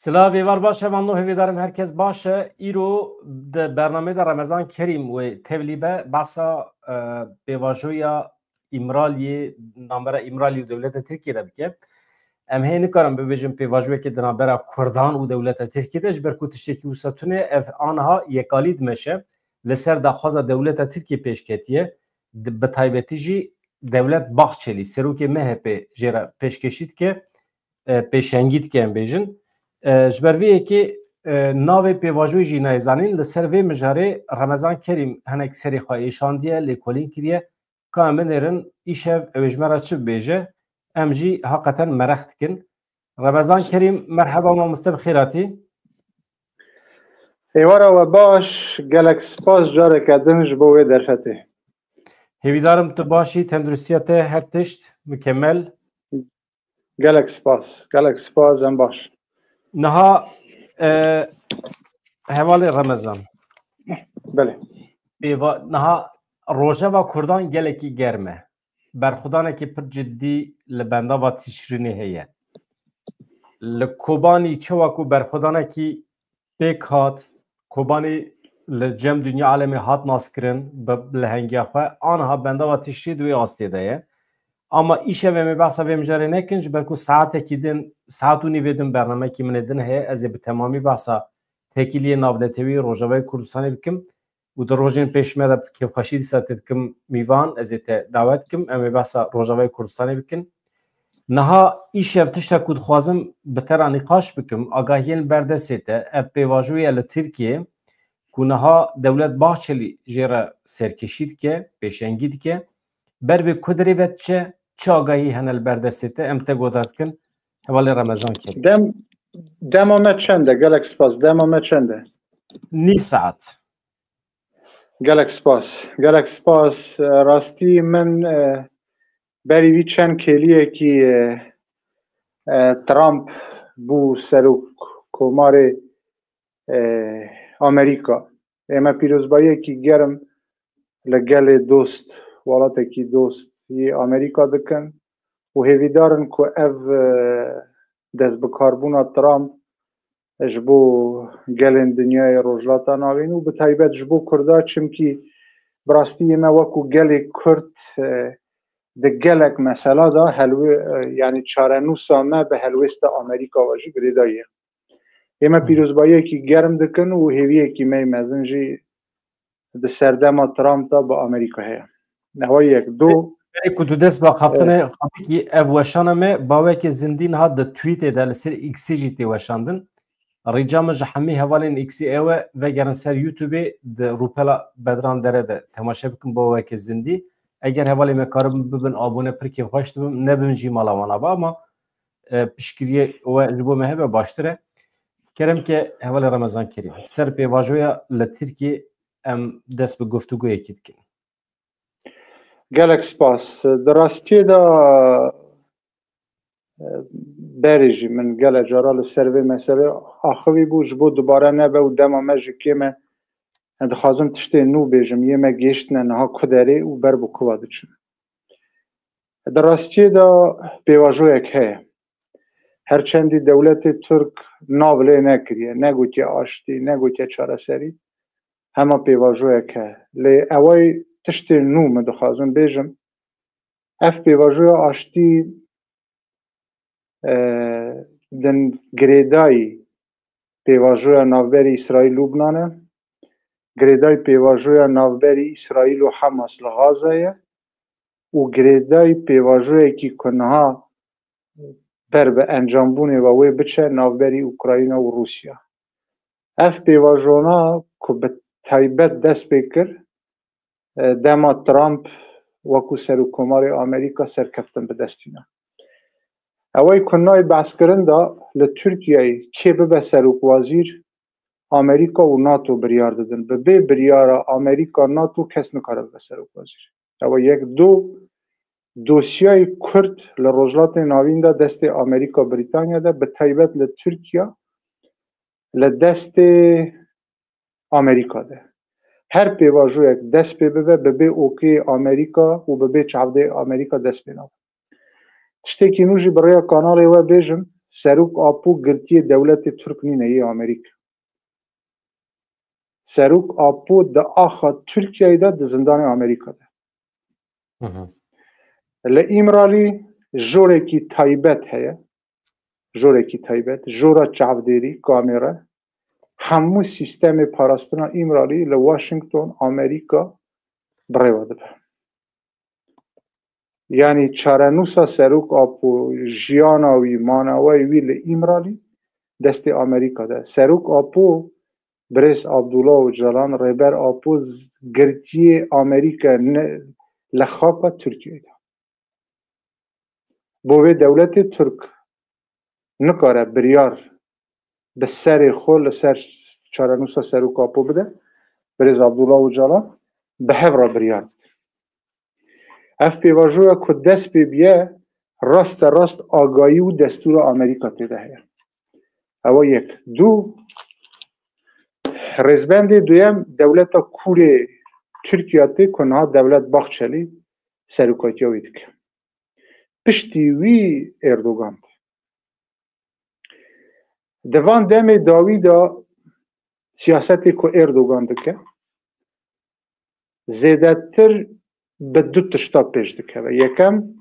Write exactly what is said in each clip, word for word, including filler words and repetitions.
Silav, êvar baş e, van no hêvîdarim herkes baş e. Îro di bernameyê de Remezan Kerîm wê tevlî be, behsa, e, pêvajoya Îmraliyê, navbera Îmralî û dewleta Tirkiyê de bike. Em hê nikarin bibêjin pêvajoyekê di navbera Kurdan û dewleta Tirkiyê de, ji ber ku tiştekî wisa tune, ev aniha yekalî dimeşe. Li ser daxwaza dewleta Tirkiyê pêş ketiye, di, bi taybetî jî Dewlet Bahçelî, serokê M H P jê re pêşkêşî dike, e, pêşengî dike em bêjin. E, ji ber vê yekê, e, navê pêvajoyê jî nayê zanîn. Li ser vê mijarê Remezan Kerîm hinek serê xwe êşandiye, lêkolîn kiriye. Ka em binêrin, îşev ew ê ji me re çi bibêje? Em jî heqeten mereq dikin. Remezan Kerîm, merheba mamoste, bi xêr hatî. Êvara we baş, gelek spas careke din ji bo wê derfetê. Hêvîdarim tu baş î, tenduristiya te her tişt mukemel. Gelek spas, gelek spas, em baş. Niha, e, hevalê Remezan. Belê. Pêva-, niha rojeva Kurdan gelekî germ e. Berxwedanekî pir cidî li bendava Tişrînê heye. Li Kobanî çawa ku berxwedanekî pêk hat, Kobanî li cem dinya alemê hat naskirin bi lehengiya xwe, aniha bendava Tişrî di wê astê de ye. Ama îşev em ê behsa vê mijarê nekin, ji ber ku saetekî din, saet û nîvê din bernamekî min ê din heye, ez ê bi temamî behsa têkiliyê navnetewî Rojavayê Kurdistanê bikim. Û di rojên pêş me de bi kêfxweşî dîsa te dikim mîvan, ez ê te dawet dikim, em ê behsa Rojavayê Kurdistanê bikin. Niha îşev tişta ku dixwazim bi te re nîqaş bikim, agahiyên berdestê te, ev pêvajoya li Tirkiyê ku niha Dewlet Bahçelî jê re serkêşî dike, pêşengî dike, ber bi ku derê ve diçe, çi agahî hene li berdestê te, em te guhdar dikin, hevalê Remezan Kerîm. Dem, dema me çend e? Gelek spas. Dema me çend e? Nîv saet. Gelek spas. Gelek spas. E, rastî min, e, berî vî çend kêliyekî, e, e, Trump bû serokkomarê, e, Amerîka. Ê me pîrozbayiyekî germ li gelê dost, welatekî dost yê Amerîka dikin û hêvîdar in ku ev, e, destbikarbûna Trump ji bo gelên dinyayê Rojhilata Navîn û bi taybet ji bo Kurda, çimkî bi rastî yê me wekû gelê Kurd, e, di gelek mesela de helwê-, e, yanî çarenûsa me bi helwêsta Amerîka ve jî girêdayî ye. Ê me Hı. pîrozbayiyekî germ dikin û hêviyekî me yê mezin jî di serdema Trump de bi Amerîka heye. Newa yek, du. Berê ku tu dest bi axaftinê, Evet. Xapikî, ev weşana me, bawekê zindî niha di Twîtê de li ser X'ê jî tê weşandin. Rica min ji hemî hevalên X'ê ew e, vegerin ser YouTubeê, di rûpela Bedran Dere de temaşe bikin bawekê zindî. Eger hevalê me karin bibin abone, pir kêfxweş dibim, nebin jî mala wan ava, ama, e, piştgiriyê we ji bo me hebe baştir e. Kerem ke hevalê Remezan Kerîm. Ser pêvajoya li Tirkiyê em dest bi guftûgoyekî dikin. Gelek spas. Di rastiyê de, e, berê jî min gelek cara li ser vê meselê axivî bû, ji bo dubare nebe û dema me jî kêm e. Dixwazim tiştê nû bêjim, yê me gihiştine niha ku derê û ber bi ku ve diçin. Di rastiyê de pêvajoyek heye. Her çendî dewletê Tirk nav lê nekiriye, negotiye aştî, negotiye çareserî, hema pêvajoyek heye. Lê eway tiştê nû min dixwazim bêjim, ev pêvajoya aştî, e, din girêdayî pêvajoya navberî Îsraîl Lubnan e, girêdayî pêvajoya navberî Îsraîl û Hamas li Gaza ye û girêdayî pêvajoyekî ku niha ber bi encambûnê ve wê biçe navberî Ukrayna û Rûsya. Ev pêvajona ku bi taybet dest pê kir, e, dema Trump wekû serokkomarê Amerîka serkeftin bi dest tîne. Ewey ku nayê behskirin de li Tirkiyeyê kê bibe serokwezîr, Amerîka û NATO biryar didin. Bi bê biryara Amerîka, NATO kes nikare bibe serokwezîr. Ew e yek. Du, dosyayê Kurd li Rojhilatê Navîn de destê Amerîka, Brîtanya de, bi taybet li Tirkiye li destê Amerîka de. Her pêvajoyek dest pê bibe, bi bê okê Amerîka û bi bê çavdê Amerîka dest pê nabe. Tiştekî nû jî bi rêya kanalê we bêjim, Serok Apo girtiyê dewletê Tirk nîne, yê Amerîka. Serok Apo di axa Tirkiyeyê de di zindanê Amerîka de. Li Îmralî jorekî taybet heye. Jorekî taybet, jora çavdêrî, kamera, hemû sîstemê parastina Îmralî li Washington, Amerîka bi rêve dibe. Yanî çarenûsa Serok Apo, jiyana wî, manawayê wî li Îmralî destê Amerîka de. Serok Apo, birêz Abdullah Ocalan, Rêber Apo girtiyê Amerîka ne, li xaka Tirkiyeyê de. Bo vê dewletê Tirk nikare biryar bi serê xwe li ser çarenûsa Serok Apo bide, birêz Abdullah Ocalan bi hev re biryar dide. Ev pêvajoya ku dest pê biye, raste rast agayî û destûra Amerîka tê de heye. Ewa yek. Du, rêzbendê duyem dewleta kûrê Tirkiya tê ku niha Devlet Bahçelî serokatiya wî dike. Piştî wî Erdogan tê. Di van demê dawî de siyasetê ku Erdogan dike, zêdetir bi du tişta pêş dikeve. Yekem,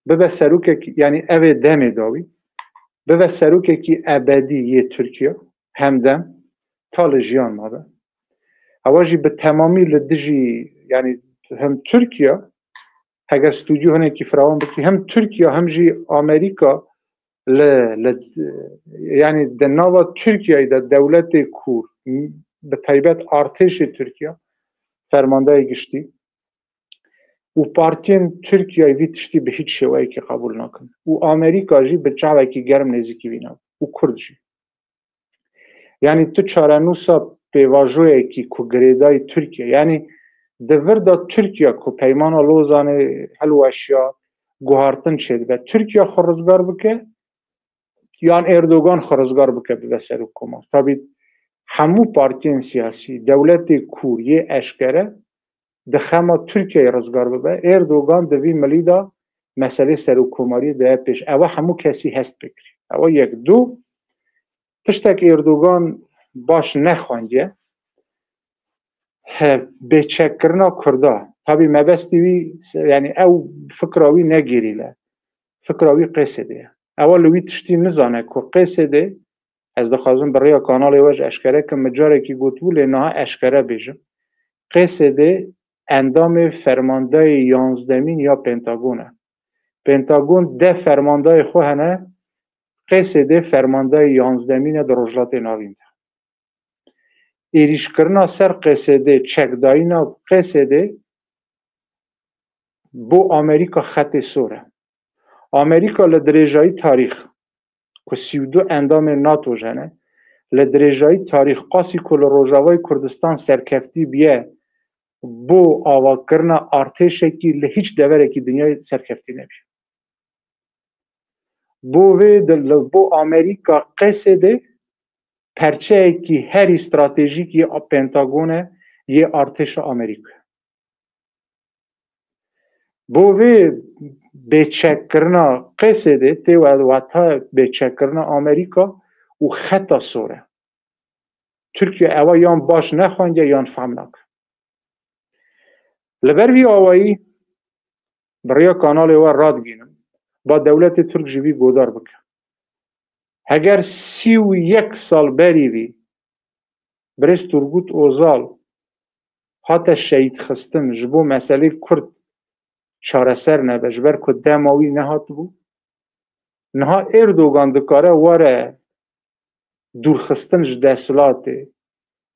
bibe serokek, yanî ev ê demê dawî, bibe serokekî ebedî yê Tirkiye, hemdem, ta li jiyan mabe. Ewa jî bi temamî li dijî, yanî hem Tirkiye, heger stûdyo hinekî firawan bikî, hem Tirkiye hem jî Amerîka li, li, yanî di nava Tirkiyeyê de dewletê kûr, bi taybet artêşê Tirkiye, fermandayê giştî û partiyên Tirkiyeyê vî tiştî bi hîç şêweyekî qebûl nakin. Û Amerîka jî bi çavekî germ nêzîkî vî nabû. Û Kurd jî. Yanî tu çarenûsa pêvajoyekî ku girêdayî Tirkiye, yanî di vir de Tirkiye ku Peymana Lozanê hilweşiya, guhartin çêdibe. Tirkiye xwe rizgar bike, yan Erdogan xwe rizgar bike bibe serokkomar. Tabî hemû partiyên siyasî, dewletê kûr yê eşkere di xema Tirkiyeyê rizgar bibe. Erdogan di vî milî de meselê serokkomariyê daye pêş. Ewa hemû kesî hest pê kirî. Ewa yek. Du, tiştek Erdogan baş nexwendiye. He, bêçekkirina Kurda. Tabî mebestî wî, yanî ew fikra wî ne gerîla. Fikra wî Qêsêdê ye. Ewa li wî tiştî nizane ku Qêsêdê, ez dixwazim bi rêya kanalê we ji eşkere kim, min carekî gotibû, lê niha eşkere bêjim. Qêsêdê endamê fermandayê yanzdemîn ya Pentagon e. Pentagon deh fermandayê xwe hene, Qêsêdê fermandayê yanzdemîn e di Rojhilatê Navîn de. Êrîşkirina ser Qêsêdê, çekdayîna Qêsêdê bo Amerîka xetê sor e. Amerîka li dirêjayî tarîx, ku sî û du endamên nato jî hene, li dirêjayî tarîx qasî ku li Rojavayê Kurdistan serkeftî biye, bo avakirina artêşekî li hîç deverekî dinyayê serkeftî nebî. Bo vê di, li, bo Amerîka Qêsêdê perçeyekî herî stratejîk yê Pentagon e, yê artêşa Amerîka. Bo vê bêçekkirina Qêsêdê tê we-, weta bêçekkirina Amerîka û xeta sor e. Tirkiye ewa yan baş nexwendiye yan fehm nake. Li ber vî awayî bi rêya kanalê we radigihînim, ba dewletê Tirk ji vî godar bike. Heger sî û yek sal berî vî birêz Turgut Ozal hate şehîdxistin ji bo meselê Kurd çareser nebe, ji ber ku dema wî nehatibû, niha Erdogan dikare were dûrxistin ji desthilatê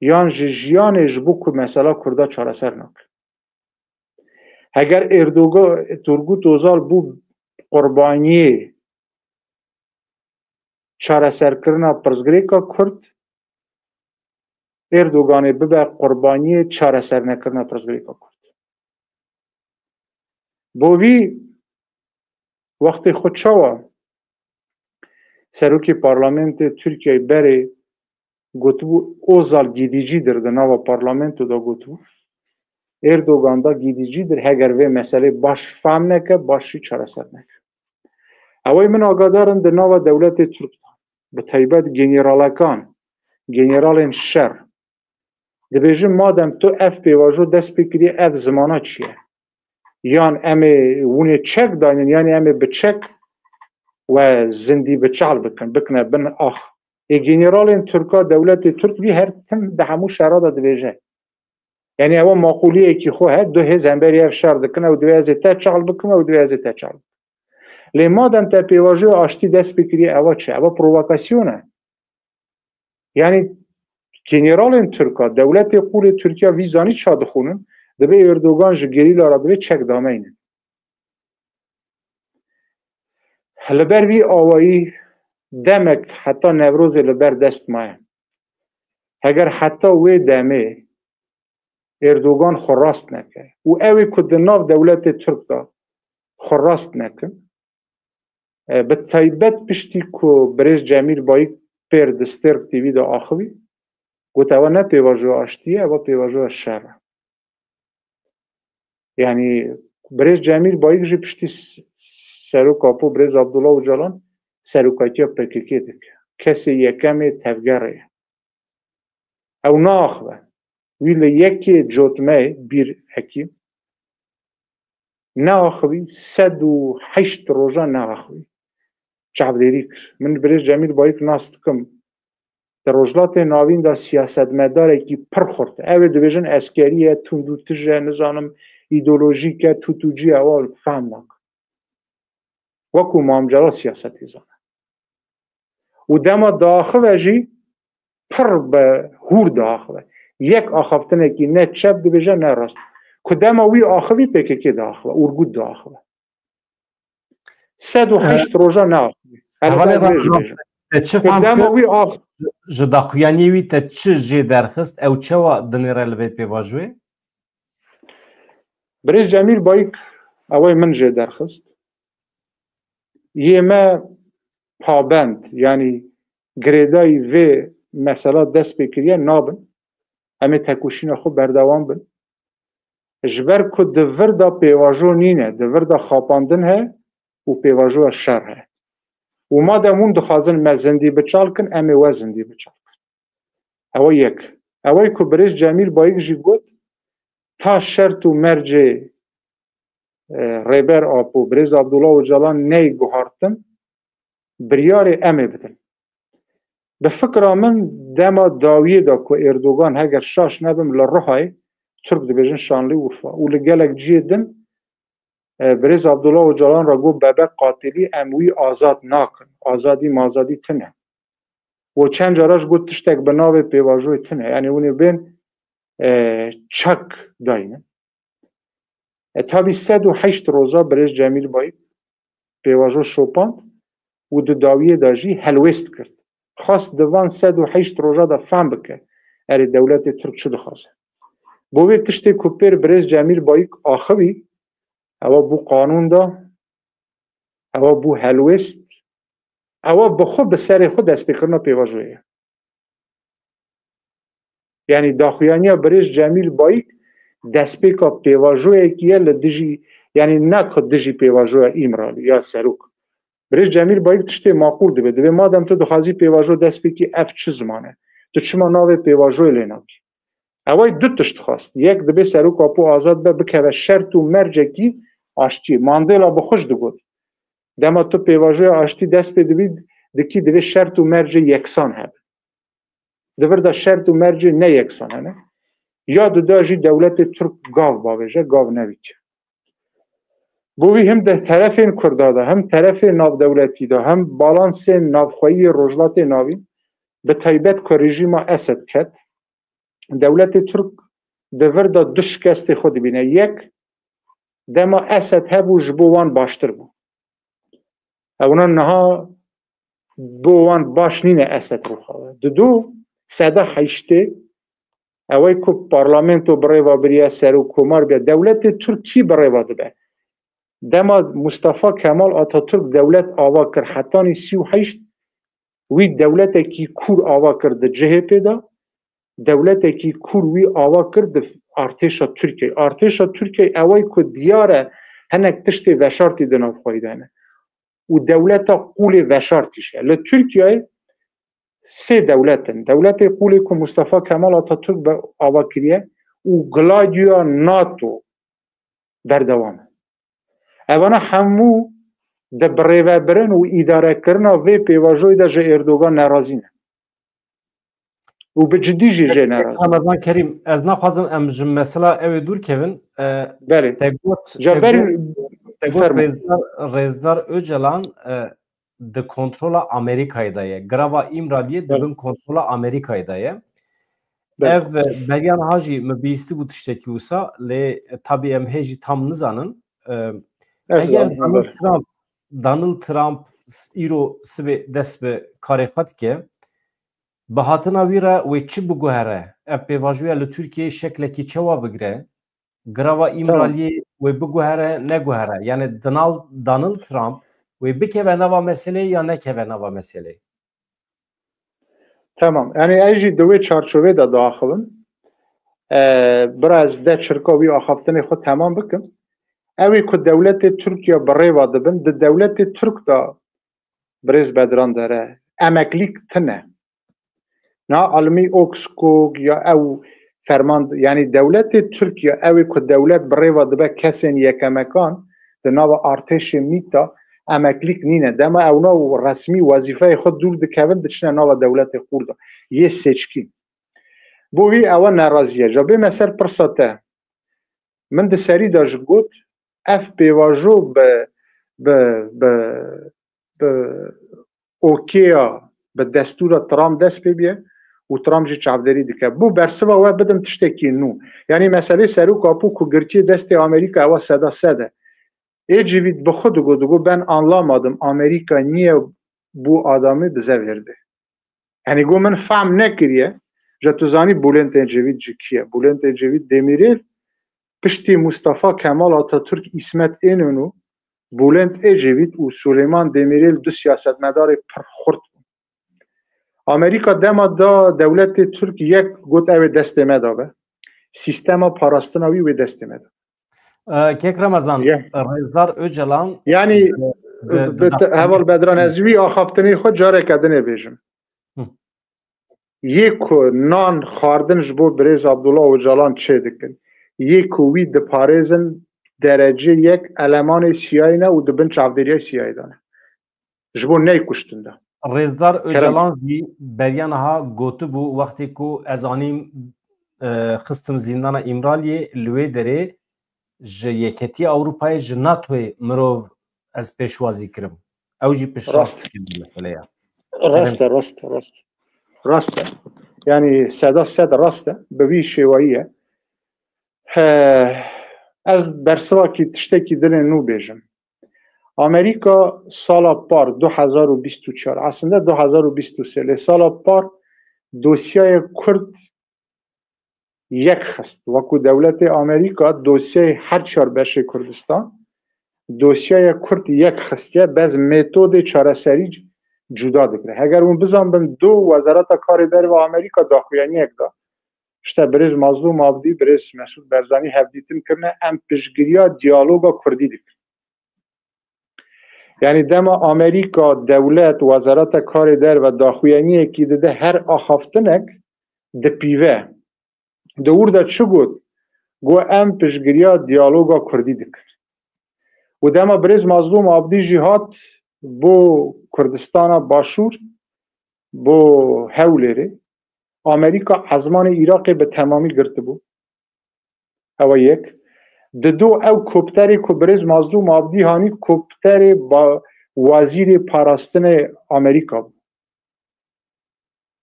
yan ji jiyanê ji bo ku mesela Kurda çareser nake. Heger Erdogan, Turgut Ozal bû qurbaniyê çareserkirina pirsgirêka Kurd, Erdoganê bibe qurbaniyê çaresernekirina pirsgirêka Kurd. Bo vî wextê xwe çawa serokê parlamentê Tirkiyeyê berê gotibû, Ozal gidîcîdir di nava parlamento de gotibû, Erdogan da gidîcîdir, heger vê meselê baş fehm neke, baş jî çareser neke. Ewey min agadar in di nava dewletê Tirk de, bi taybet generalekan, generalên şer, dibêjin, madem tu ev pêvajo dest pê kiriye, ev zimana çi ye? Yan em ê hûn ê çek daynin, yanî em ê bi çek we zindî bi çal bikin, bikine bin ax. Ê generalên Tirka, dewletê Tirk vî her tim di hemû şera de dibêje. Yanî ewa maqûliyekî xwe he, du hêz hemberî ev şer dikin, ew divê ez ê te çal bikim, ew divê ez ê te çal bikim. Lê madem te pêvajoya aştî dest pê kiriye, ewa çi? Ewa provokasyon e. Yanî generalên Tirka, dewletê qûlê Tirkiya vî zanî ça dixwînin, dibê Erdogan ji gerîla re dibê çek dameynin. Li ber vî awayî demek heta Newrozê li ber dest maye. Heger heta wê demê Erdogan xwe rast neke û ew ê ku di nav dewletê Tirk de xwe rast nekin, e, bi taybet piştî ku birêz Cemîl Bayik pêr di Stêrk T V de axivî, got, ewa ne pêvajoya aştî ye, ewa pêvajoya şer e. Yanî birêz Cemîl Bayik jî piştî s-, serok Apo birêz Abdullah Ocalan serokatiya P K K dike. Kesê yekemê tevgerê ye. Ew naaxive. Wî li yekê cotmeyê bîr ekî neaxivî, sed û heşt roja neaxivî. Çavdêrî kir. Min birêz Cemîl Bayik nas dikim. Di Rojhilatê Navîn de siyasetmedarekî pir xurt e. Ew ê dibêjin eskerî ye, tundûtij e, nizanim îdeolojîk e, tûtûcî ye, ew fam nakin. Wekû Mam Celal siyasetê zane. Û dema diaxive jî pir bi hûr diaxive. Yek axaftinekî ne çep dibêje ne rast. Ku dema wî axivî P K K diaxive, Urgut diaxive. Sed û heşt roja neaxive. Hevalê Raza, te çi fam kir? Dema wî ax- Ji daxuyaniyê wî te çi jê derxist? Ew çawa dinêre li vê pêvajoyê? Birêz Cemîl Bayik, ew ê min jê derxist. Yê me pabend, yanî girêdayî vê mesela dest pê kiriye nabin. Em ê tekoşîna xwe berdewam bin. Ji ber ku di vir de pêvajo nîne, di vir de xapandin he û pêvajoya şer he. Û madem hûn dixwazin me zindî biçal kin, em ê we zindî biçal kin. Ewa yek. Ewa ku birêz Cemîl Bayik jî got, ta şert û mercê, e, Rêber Apo, birêz Abdullah Ocalan neyê guhartin, biryarê em ê bidin. Bi fikra min dema dawiyê de ku Erdogan, heger şaş nebim, li Rihayê, Tirk dibêjin Şanlıurfa, û li gelek cihê din, e, birêz Abdullah Ocalan re got, bebek qatilî, em wî azad nakin. Azadî mazadî tune. Û çend cara jî got, tiştek bi navê pêvajoyê tune. Yanî hûn ê bên, e, çek daynin. E, tabî sed û heşt roja birêz Cemîl Bayik pêvajo şopand û di dawiyê de jî helwêst kir. Xwest di van sed û heşt roja de fam bike, erê dewletê Tirk çi dixwaze. Bo vê tiştê ku pêr birêz Cemîl Bayik axivî, ewa bû qanûn de, ewa bû helwêst, ewa bi xwe bi serê xwe destpêkirina pêvajoyê ye. Yanî daxuyaniya birêz Cemîl Bayik destpêka pêvajoyekî ye li dijî, yanî ne ku dijî pêvajoya Îmralî ya serok. Birêz Cemîl Bayik tiştê maqûl dibe. Dibe madem tu dixwazî pêvajo dest pê kî, ev çi ziman e? Tu çima navê pêvajoyê lê nakî? Eway du tişt xwest. Yek, dibe serok Apo azad be, bikeve şert û mercekî aştiyê. Mandela bi xwe jî digot, dema tu pêvajoya aştî dest pê dibî, dikî, divê şert û mercê yeksan hebe. Di vir de şert û mercê ne yeksan hene. Ya di da jî dewletê Tirk gav bavêje, gav nevîke. Bo vî him di terefên Kurda de, him terefê navdewletî de, him balansên navxweyî yê Rojhilatê Navîn, bi taybet ku rejîma Esed ket, dewletê Tirk di vir de du şikestê xwe dibîne. Yek, dema Esed hebû, ji bo wan baştir bû. Ewna niha bo wan baş nîne Esed rûxawe. Didu, seda heştê, ewey ku parlamento bi rê ve biriye, serokkomar bîye, dewletê Tirk kî bi rê ve dibe? Dema Mustafa Kemal Atatürk dewlet ava kir, hetanî sî û heşt, wî dewletekî kûr ava kir di C H P de, dewletekî kûr wî ava kir di artêşa Tirkiyeyê. Artêşa Tirkiyeyê ewey ku diyar e, hinek tiştê veşartî di nav xwe de ne. û dewleta qûlê veşartî jî ye. Li Tirkiyeyê sê dewlet in. Dewletê qûlê ku Mustafa Kemal Atatürk be ava kiriye û Gladyoya NATO berdewam e. Evana hemû di birêvebirin û îdarekirina vê pêvajoyê de ji Erdogan nerazî ne. Û bi cidî jî jê nerazî ne. Ramazan Kerîm, ez naxwazim em ji mesela ew ê dûr kevin. E, Belê. Te got, Ca te ber got, te got fermo. Rêzdar, Rêzdar Ocalan, e, di kontrola Amerîkayê de ye. Girava Îmraliyê di Belê. bin kontrola Amerîkayê de ye. Belê. Ev, e, beriya niha jî min bihîstibû tiştekî wisa, lê, e, tabî em hê jî tam nizanin. E, Ez eger zanim, Donald belê. Trump, Donald Trump s-, îro sibê dest bi karê xwe dike, bi hatina wî re wê çi biguhere? Ev pêvajoya li Tirkiyeyê şeklekî çawa bigire? Girava Tamam. Îmraliyê wê biguhere, neguhere? Yani Donald, Donald Trump wê bikeve nava meseleyê ya nekeve nava meseleyê? Tamam. Yani ez jî di wê çarçovê de diaxivim. E, biraz de çirka wî axaftinê xwe temam bikim. Ew ê ku dewletê Tirkiye bi rêva dibin, di dewletê Tirk de birêz Bedran dere, emeklîk tine. Na almî Oxkog ya ew ferman, yani dewletê Tirkiye, ew ê ku dewlet bi rêva dibe kesên yekemekan di nava artêşê mît de emeklîk nîne. Dema ewna û resmî wezîfeyê xwe dûr dikevin, diçine nava dewletê qûr de. Yê seçkî. Bo vî ewa nerazî ye. Ja bê me ser pirsa te. Min di serî de ji got, ev pêvajo bi, bi, bi, bi okêya, bi destûra Trump dest pê bûye û Trump jî çavderî dike. Bo bersiva we bidim tiştekî nû. Yanî meselê serok apû ku girtiyê destê Amerîka ewa seda sed e. Ecevît bi xwe digo, digo, "Ben anlamadım, Amerika niye bu adamı bize verdi?" Yani go min fehm nekiriye, ja tu zanî Bülent Ecevît ji kî ye. Bülent Ecevît Demirel piştî Mustafa Kemal Atatürk, İsmet İnönü, Bülent Ecevît û Süleyman Demirel du siyasetmedarê pir xurt bûn. Amerîka dema da dewletê Tirk yek got ew ê destê me de be. Sîstema parastina wî wê destê me de. E, Kek Ramazan, Ye. Rêzdar Ocalan, Yani, e, di, di bi te-, heval Bedran, ez wî axaftinê xwe careke din ê bêjim. Hı. Yê ku nan xwardin ji bo birêz Abdullah Ocalan çê dikin, yê ku wî diparêzin, derece yek elemanê C I A ne û di bin çavdêriya C I A de ne. Ji bo ney kuştin de. Rêzdar Kerem. Ocalan jî beriya niha gotibû, wextê ku ez anîm, e, xistim zîndana Îmraliyê, li wê derê ji Yeketiya Ewropayê, ji natoyê mirov ez pêşwazî kirim. Ew jî piştrast Rast. dikin vê meseleya. Rast e, rast e, rast. Rast e. Yani seda sed rast e. Bi vî şêwayî ye. He, ez bersivakî tiştekî dilê nû bêjim. Amerîka sala par du hezar û bîst û çar, aslında du hezar û bîst û sê, lê sala par dosyayê Kurd yek xist. Wekû dewletê Amerîka dosyayê her çar beşê Kurdistan, dosyaya Kurd yek xistiye, bes metodê çareserî c-, cuda dikire. Heger hûn bizanbin, du Wezareta Karê Derve Amerîka daxuyaniyek da. İşte birêz Mazlûm Abdî, birêz Mesûd Barzanî hevdîtin kirine, em piştgiriya diyaloga Kurdî dikin. Yani dema Amerîka dewlet, Wezareta Karê Derve daxuyaniyekî dide her axaftinek dipîve. Di wir de çi got? Got, "Em piştgiriya diyaloga Kurdî dikin." Û dema birêz Mazlûm Abdî jî hat bo Kurdistana Başûr, bo Hewlêrê, Amerîka ezmanê Îraqê bi temamî girtibû. Ew e yek. Di du ew kopterê ku birêz Mazlûm Abdî hanî, kopterê ba-, wazîrê parastinê Amerîka bû.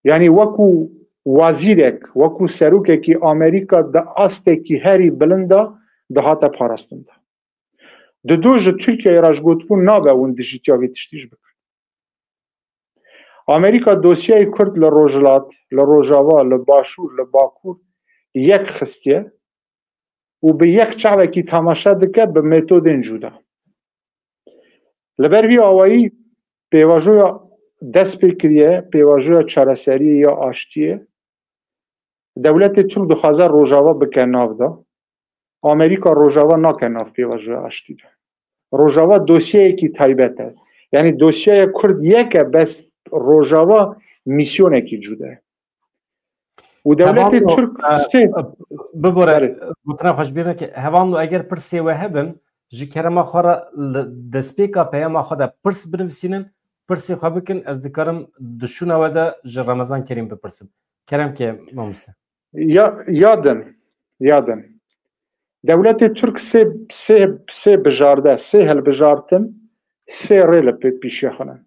Yanî wekû wazîrek, wekû serokekî Amerîka di astekî herî bilind de dihate parastin de. Di du ji Tirkiyeyê re ji gotibûn nabe hûn dijîtiya vê tiştî jî bikin. Amerîka dosyayê Kurd li Rojhilat, li Rojava, li Başûr, li Bakur yek xistiye û bi yek çavekî temaşe dike bi metodên cuda. Li ber vî awayî pêvajoya dest pê kiriye, pêvajoya çareseriyê ya aştiyê, dewletê Tirk dixwaze Rojava bike nav de. Amerîka Rojava nake nav pêvajoya aştî de. Rojava dosyeyekî taybet e. Yani dosyaya Kurd yek e, bes Rojava misyonekî cuda ye. Û dewletê Türk sê... Bibore, gotina xwe ji bîr neke. Hevalno, eger pirsê we hebin, ji kerema xwe re li destpêka peyama xwe de pirs binivîsînin, pirsê xwe bikin, ez dikarim di şûna we de ji Remezan Kerîm bipirsim. Kerem ke, mamoste. Ya, ya din, ya din. Dewletê Türk sê, sê, sê bijarde, sê hilbijartin, sê rê li pê-, pîşiya xwe ne.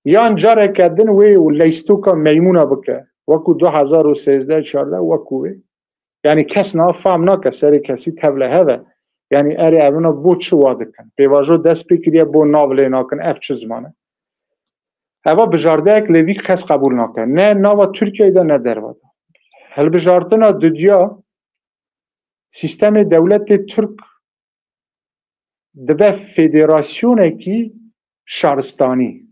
Yan careke din wê û leystoka meymûna bike, wekû du hezar û sêzdeh çardeh, wekû wê. Yani kes niha fam nake, serê kesî tevle heve. Yani erê evina bo çi wa dikin? Pêvajo dest pê kiriye bo nav lê nakin, ev çi ziman e? Eva bijardeyek lê vî kes qebûl nake. Ne nava Tirkiyeyê de ne derve de. Hilbijartina dudiya, sîstemê dewletê Tirk dibe federasyonekî şaristanî.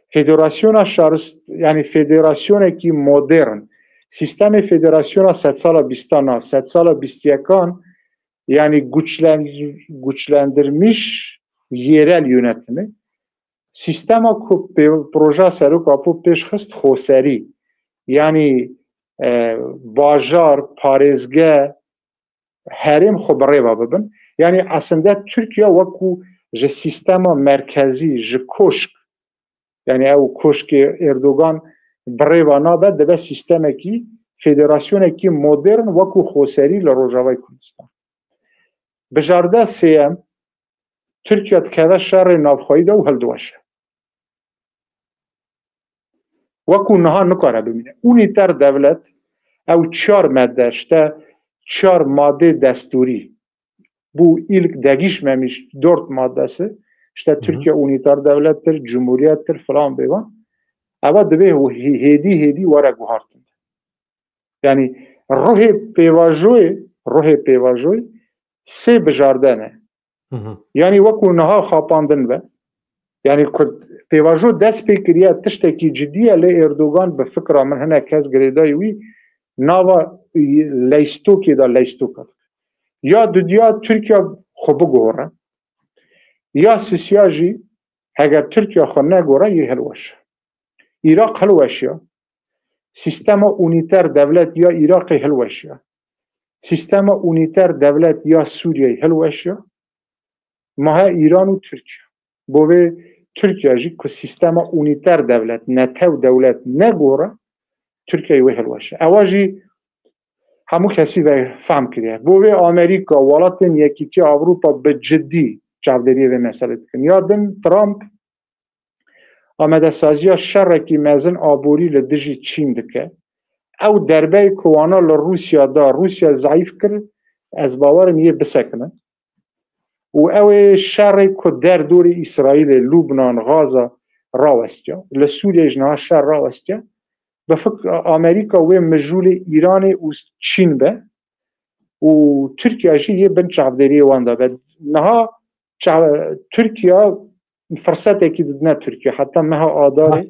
Federasyona şarist-, yani federasyonekî modern. Sîstemê federasyona sedsala bîstan a, sedsala bîstyekan, yani güçlen-, güçlendirmiş yerel yönetimi. Sîstema ku pê-, proja Serok Apo pêş xist xoserî. Yani, e, bajar, parêzge, herêm xwe bi rê ve bibin. Yani aslında Tirkiye wekû ji sîstema merkezî, ji koşk, yani ew koşkê Erdogan bi rê ve nabe, dibe sîstemekî, federasyonekî modern wekû xoserî li Rojavayê Kurdistan. Bijarde sêyem, Tirkiye dikeve şerê navxweyî de û hildiweşe. Wekû niha nikare bimîne. Unîter dewlet, ew çar madde, işte çar madê destûrî, bu ilk değişmemiş dört maddesi, işte Hı hı. Türkiye unîter devlettir, cumhuriyettir falan bêvan. Eva divê hê-, hêdî hêdî were guhartin. Yani ruhê pêvajoyê, ruhê pêvajoyê sê bijarde ne. Hı hı. Yani wekû niha xapandin be. Yani ku pêvajo dest pê kiriye tiştekî cidî ye, lê Erdogan bi fikra min hinek kes girêdayî wî nava leystokê de leystoka dike. Ya dudiya Tirkiye xwe biguhore, ya sisiya jî heger Tirkiye xwe negore yê hilweşe. Îraq hilweşiya. Sîstema unîter dewlet ya Îraqê hilweşiya. Sîstema unîter dewlet ya Sûriyeyê hilweşiya. Ma he Îran û Tirkiye. Bo vê Tirkiye jî ku sîstema unîter dewlet, netew dewlet negore, Tirkiye wê hilweşe. Ewa jî hemû kesî ve fehm kiriye. Bo vê Amerîka, welatên Yekîtiya Ewropa bi cidî çavdêriyê vê meselê dikin. Ya din Trump amadesaziya şerekî mezin aborî li dijî Çîn dike. Ew derbeyê ku wana li Rûsya da, Rûsya zeîf kir, ez bawer im yê bisekine. Û ew ê şerê ku derdorê Îsraîlê, Lubnan, Gaza rawestiya, li Sûriyeyê jî niha şer rawestiya, bi fikr Amerîka wê mijûlê Îranê û Çîn be û Tirkiye jî yê bin çavdêriyê wan de be. Niha ça-, Tirkiye firsetekî didine Tirkiye. Heta meha Adarê,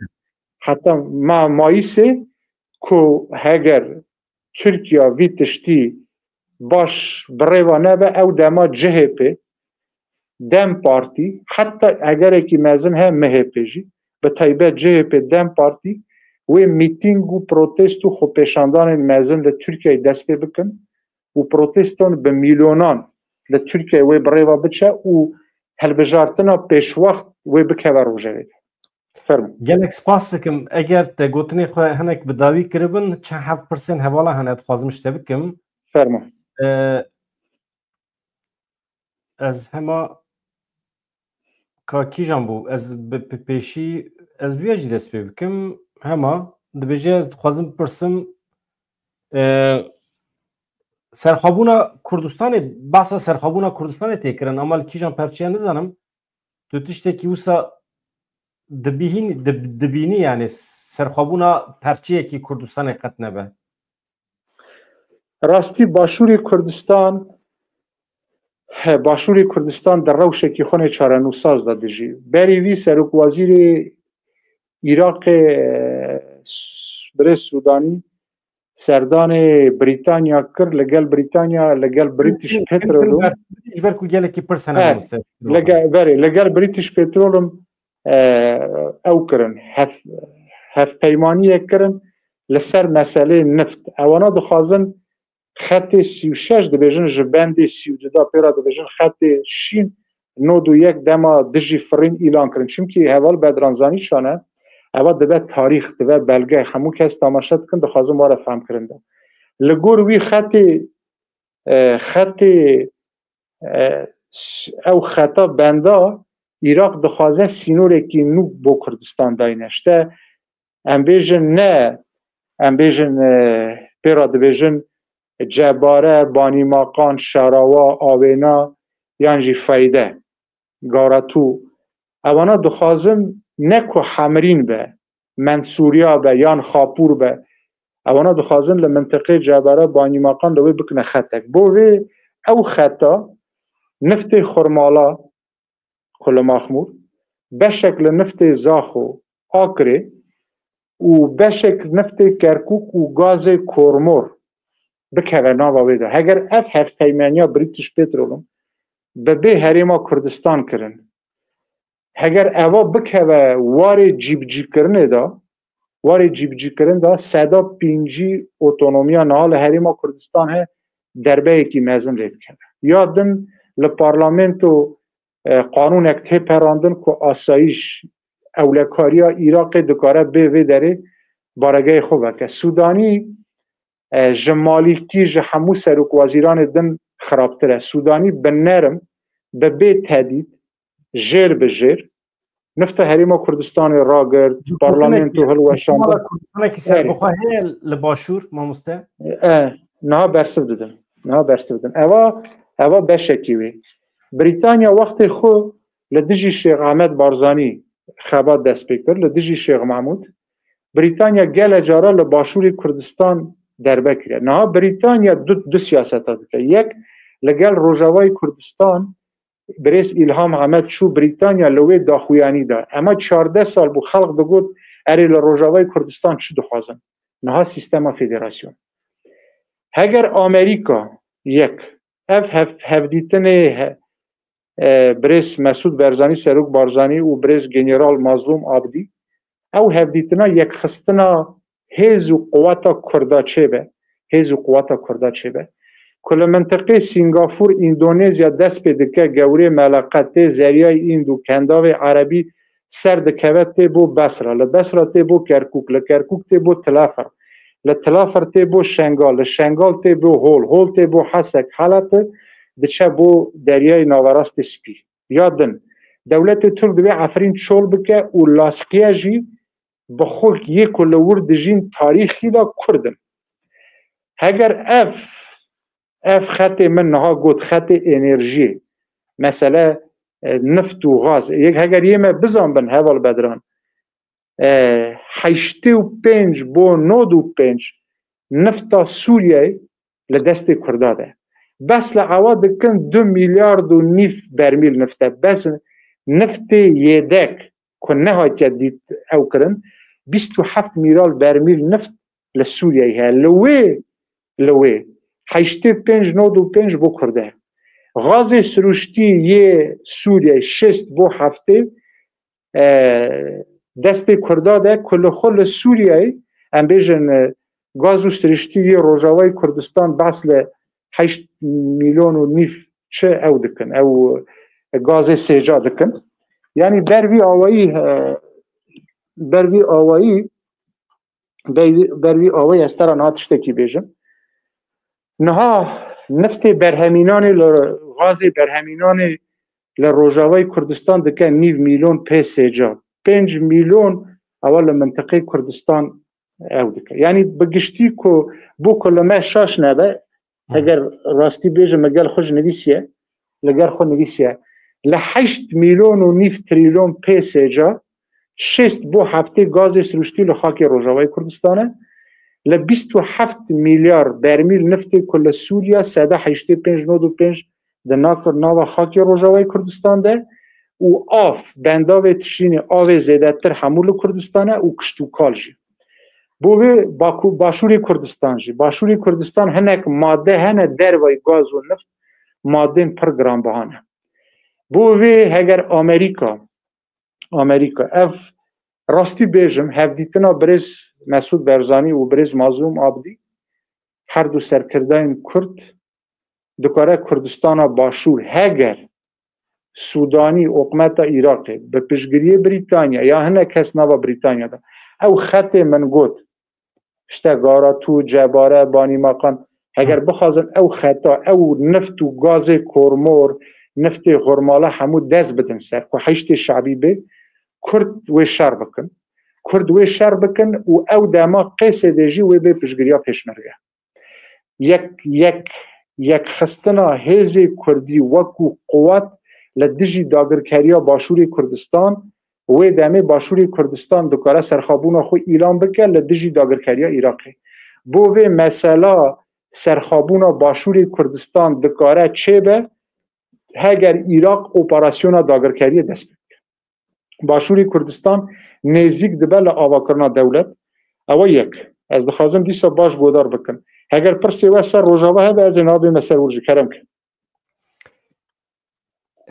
heta meha Mayîsê ku heger Tirkiye vî tiştî baş bi rê ve nebe, ew dema C H P, DEM Partî, heta egerekî mezin he M H P jî, bi taybet C H P, DEM Partî, wê mîtîng û protesto xwepêşandanên mezin li Tirkiyeyê dest pê bikin û proteston bi milyonan li Tirkiyeyê wê bi rê ve biçe û hilbijartina pêşwext wê bikeve rojevê de. Fermo. Gelek spas dikim. Eger te gotinê xwe hinek bi dawî kiribin, çend heft pirsên hevala hene, dixwazim ji te bikim. Fermo. Ee, ez hema ka kîjan bû? Ez bi, bi pêşî, ez bi vê jî dest pê bikim. Hema dibêje, ez dixwazim bipirsim, ee, serxwebûna Kurdistanê, behsa serxwebûna Kurdistanê tê kirin, ama li kîjan perçeya nizanim. Tu tiştekî wisa dibihîn-, dib-, dibînî, yani serxwebûna perçeyekî Kurdistanê qet nebe? Rastî Başûrê Kurdistan, he, Başûrê Kurdistan di rewşekî xwe nê çarenûsaz de dijî. Berî vî serokwezîrê Îraqê, e, s-, birêz Sûdanî, serdanê Brîtanya kir, li gel Brîtanya, li gel British Petroleum. Ji ber ku gelekî pirs hene mamoste. Berê, li gel British Petroleum ew kirin, hevpeymaniyek kirin li ser meselê nift. Ewana dixwazin xetê sî û şeş, dibêjin ji bendê sî û du da pê re dibêjin xetê şîn, nod û yek dema dijî firîn îlan kirin. Çimkî heval Bedran zanîşane, eva dibe tarîx, dibe belge, hemû kes tamaşe dikin, dixwazim were fehmkirin de. Li gor wî xetê, e, xetê, e, ew xeta benda Îraq dixwaze sînorekî nû bo Kurdistan dayne. İşte em bêjin ne, em bêjin, e, pê re dibêjin Cebare, Banîmaqan, Şarawa, Awêna yan jî Feyde, Garatû. Ewana dixwazin ne ku Hemrîn be, Mensûriya be yan Xapûr be. Ewana dixwazin li mintiqê Cebare, Banîmaqan li wê bikine xetek. Bo vê ew xeta niftê Xurmala, Kule Maxmûr, beşek li niftê Zaxo, Akrê û beşek niftê Kerkûk û gazê Kormor bikeve nava wê de. Heger ev hevpeymeniya British Petroleum bi bê Herêma Kurdistan kirin, heger eva bikeve warê cîbicîkirinê de, warê cîbicîkirin de seda pêncî otonomiya niha li Herêma Kurdistan he derbeyekî mezin lê dikeve. Ya din li parlamento, e, qanûnek tê perandin ku asayîş, ewlekariya Iraqê dikare bê vê derê baregehê xwe veke. Sûdanî, e, ji Malîkî, ji hemû serokwezîranê din xirabtir e. Sûdanî bi nerm, bi bê tedît, jêr bi jêr, nifta Herêma Kurdistanê ragirt, parlamento hilweşand. Kurdistanekî serbixwe heye li başûr, mamoste? E, niha bersiv didin. Niha bersiv didin. Eva, eva beşekî wê. Brîtanya wextê xwe li dijî Şêx Ehmed Barzanî xebat dest pê kir, li dijî Şêx Mahmûd. Brîtanya gele cara li başûrê Kurdistan derbe kiriye. Niha Brîtanya du, du siyaseta dike. Yek, li gel Rojavayê Kurdistan, birêz Îlham Ehmed çû Brîtanya, li wê daxuyanî da. Ema çardeh sal bû xelq digot, erê li Rojavayê Kurdistan çi dixwazin? Niha sîstema federasyon. Heger Amerîka, yek, ev hev-, hevdîtinê he-, e, birêz Mesûd Barzanî, Serok Barzanî û birêz General Mazlûm Abdî, ew hevdîtina yekxistina hêz û quweta Kurda çêbe, hêz û quweta Kurda çêbe, ku li mintiqê Sîngafûr, Îndonezya dest pê dike, gewrê meleqe tê Zeryayê Înd û Kendavê Erebî ser dikeve tê bo Besra, li Besra tê bo Kerkûk, li Kerkûk tê bo Tilafir, li Tilafir tê bo Şengal, li Şengal tê bo Hol, Hol tê bo Hesek, Helebê diçe bo Deryayê Naverastê Spî. Ya din, dewletê Tirk divê Efrîn çol bike û Laskiye jî bi xwe yê ku li wir dijîn tarîxî de Kurd in. Heger ev, ev xetê min niha got, xetê enerjiyê, mesele, e, nift û gaz, yek heger yê me bizanbin, heval Bedran, e, heştê û pênc bo nod û pênc nifta Sûriyeyê li destê Kurda de. Bes li ewa dikin du milyard û nîv bermîl nift e. Bes niftê yêdek ku nehatiye dît ew kirin, bîst û heft milyar bermîl nift li Sûriyeyê heye. Li wê, li wê heştê pênc nod û pênc bo Kurd e. Gazê siruştî yê Sûriyeyê şêst bo heftê, e, destê Kurda de ku li xwe li Sûriyeyê, em bêjin, e, gaz û siriştî yê Rojavayê Kurdistan behs li heşt milyon û nîv çi ew dikin, ew, e, gazê sêca dikin. Yanî ber vî awayî, e, ber vî awayî, ber vî, ber vî awayî ez te re niha tiştekî bêjim. Niha niftê berhemînanê li, gazê berhemînanê li Rojavayê Kurdistan dike nîv milyon pê sêca. Pênc milyon ewa li mintiqê Kurdistan ew dike. Yanî bi giştî ku, bo ku li me şaş nebe, heger rastî bêjim, min gel xwe ji nivîsiye, li gel xwe nivîsiye. Li heşt milyon û nîv trilyon pê sêca, şêst bo heftê gazê siruştî li xakê Rojavayê Kurdistan e. Li bîst û heft milyar bermîl niftê ku li Sûriya, seda heştê pênc nod û pênc di nav, nava xakê Rojavayê Kurdistan de û av, bendavê tişînê avê zêdetir hemû li Kurdistan e û kişt û kal jî. Bo vê Baku, Başûrê Kurdistan jî. Başûrê Kurdistan hinek madde hene dervayî gaz û nift madên pir giranbiha ne. Bo vê heger Amerîka, Amerîka ev rastî bêjim, hevdîtina birêz Mesûd Berzanî û birêz Mazlûm Abdî, her du serkirdayên Kurd dikare Kurdistana Başûr heger Sûdanî, oqmeta Iraqê bi piştgiriyê Brîtanya ya hinek kes nava Brîtanya de ew xetê min got, işte Gara Tû, Cebare, Banî Maqan, heger bixwazin ew xeta, ew nift û gazê kormor, niftê xurmala hemû dest bidin ser, ku Heşdê Şebî bê, Kurd wê şer bikin. Kurd wê şer bikin û ew dema Qêsêdê jî wê bê piştgiriya Pêşmerge. Yek, yek, yekxistina hêzê Kurdî wekû quwet li dijî dagirkeriya Başûrê Kurdistan, wê demê Başûrê Kurdistan dikare serxabûna xwe îlan bike li dijî dagirkeriya Iraqê. Bo vê mesela serxabûna Başûrê Kurdistan dikare çêbe, heger Iraq operasyona dagirkeriyê dest pê bike. Başûrê Kurdistan nêzîk dibe li avakirina dewlet. Ew e yek. Ez dixwazim dîsa baş godar bikim. Heger pirsê we ser Rojava hebe, ez ê nabême ser wir jî. Kerem ke.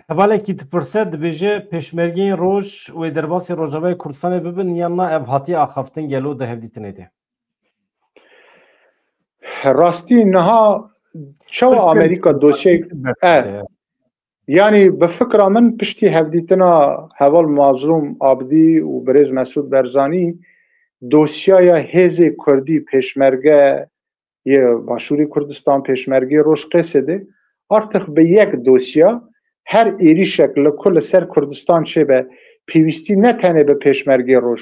Hevalekî dipirse, dibêje, Pêşmergeyên Roj wê derbasî Rojavayê Kurdistanê bibin yan na, ev hatiye axaftin gelo di hevdîtinê de? Rastî niha çawa Amerîka dosyayê, e, yanî bi fikra min piştî hevdîtina heval Mazlûm Abdî û birêz Mesûd Berzanî dosyaya hêzê Kurdî, Pêşmerge yê Başûrê Kurdistan, Pêşmergeyê Roj Qêsêdê, artık bi yek dosya her êrîşek li ku li ser Kurdistan çêbe, pêwîstî ne tenê bi Pêşmergeyê Roj,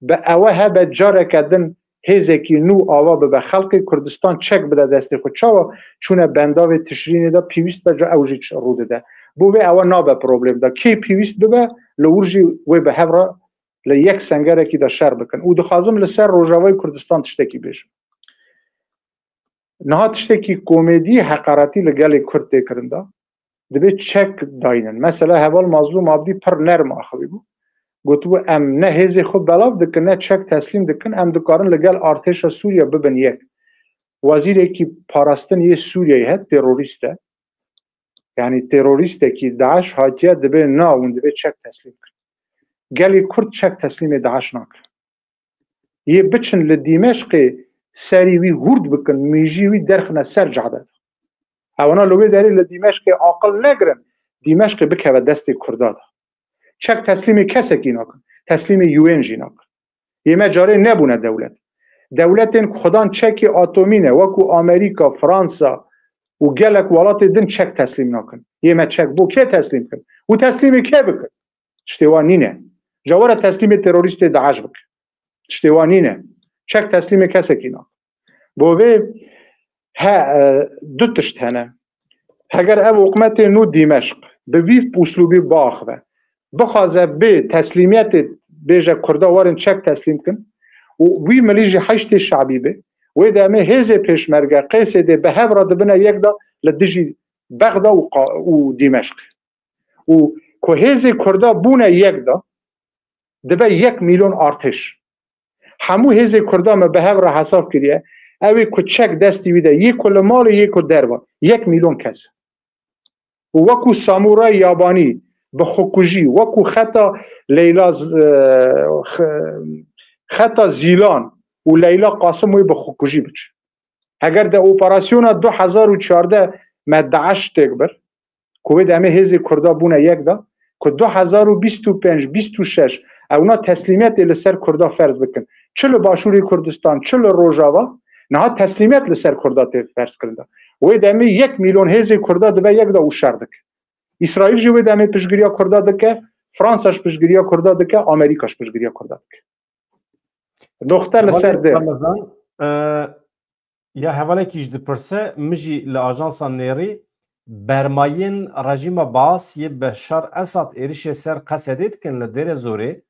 bi ewe hebe careke din hêzekî nû ava bibe, xelkê Kurdistan çek bide destê xwe. Çawa çûne bendavê Tişrînê de pêwîst be ca ew jî rû dide. Bo vê ewe nabe problem de. Kê pêwîst bibe, li wir jî wê bi hev re li yek sengerekî de şer bikin. Û dixwazim li ser Rojavayê Kurdistan tiştekî bêjim. Niha tiştekî komedî, heqaretî li gelê Kurd tê kirin de. Dibê çek daynin. Mesela heval Mazlûm Abdî pir nerm axivî bû. Gotibû, em ne hêzê xwe belav dikin, ne çek teslîm dikin, em dikarin li gel artêşa Sûriye bibin yek. Wezîrekî parastin yê Sûriyeyê het, terorîst e. Yanî terorîstekî DAIŞ hatiye dibê na, hûn dibê çek teslîm bikin. Gelê Kurd çek teslîmê DAIŞ nakin. Yê biçin li Dîmeşqê serî wî hûrd bikin, mîjî wî derxine ser cade de. Ewana li wê derê li Dîmeşqê aqil negirin, Dîmeşqê bikeve destê Kurda de. Çek teslîmê kesekî nakin, teslîmê U N jî nakin. Yê me carê nebûne dewlet. Dewletên ku xwedan çekê atomî ne, wekû Amerîka, Fransa û gelek welatê din çek teslîm nakin. Yê me çek bo kê teslîm kin? Û teslîmê kê bikin? Tiştê wan nîne. Ca were teslîmê terorîstê DAIŞ bike. Tiştê wan nîne. Çek teslîmê kesekî nakin. Bo vê he, e, du tişt hene. Heger ev hikûmetê nû Dîmeşq bi vî uslûbî biaxive, bixwaze bê teslîmiyetê bêje Kurda werin çek teslîm kin û wî milî jî Heşdê Şebî be, wê demê hêzê Pêşmerge Qêsêdê bi hev re dibine yek de li dijî Bexda û qa-, û Dîmeşq. Û ku hêzê Kurda bûne yek de, dibe yek milyon artêş. Hemû hêzê Kurda me bi hev re hesab kiriye. Ew ê ku çek destî wî de, yê ku li malê, yê ku derve, yek milyon kes. Û wekû samûrayê yabanî bi xwekujî, wekû xeta Leyla Z-, e, x-, xeta Zîlan û Leyla Qasim wê bi xwekujî biçin. Heger de operasyona du hezar û çardeh me DAIŞ têk bir, ku wê demê hêzê Kurda bûne yek de, ku du hezar û bîst û pênc, bîst û şeş ewna teslîmiyetê li ser Kurda ferz bikin. Çi li Başûrê Kurdistan, çi li Rojava, niha teslîmiyet li ser Kurda tê ferz kirin de. Wê demê yek milyon hêzê Kurda dibe yek de û şer dike. Îsraîl jî wê demê piştgiriya Kurda dike, Fransa ji piştgiriya Kurda dike, Amerîka ji piştgiriya Kurda dike. Noxte li ser dê. Ramazan, e, ya hevalekî jî dipirse, min jî li ajansa Nêrî bermayên rejîma Baas yê Beşar Esad êrişê ser Qesedê dikin li Dêrezorê.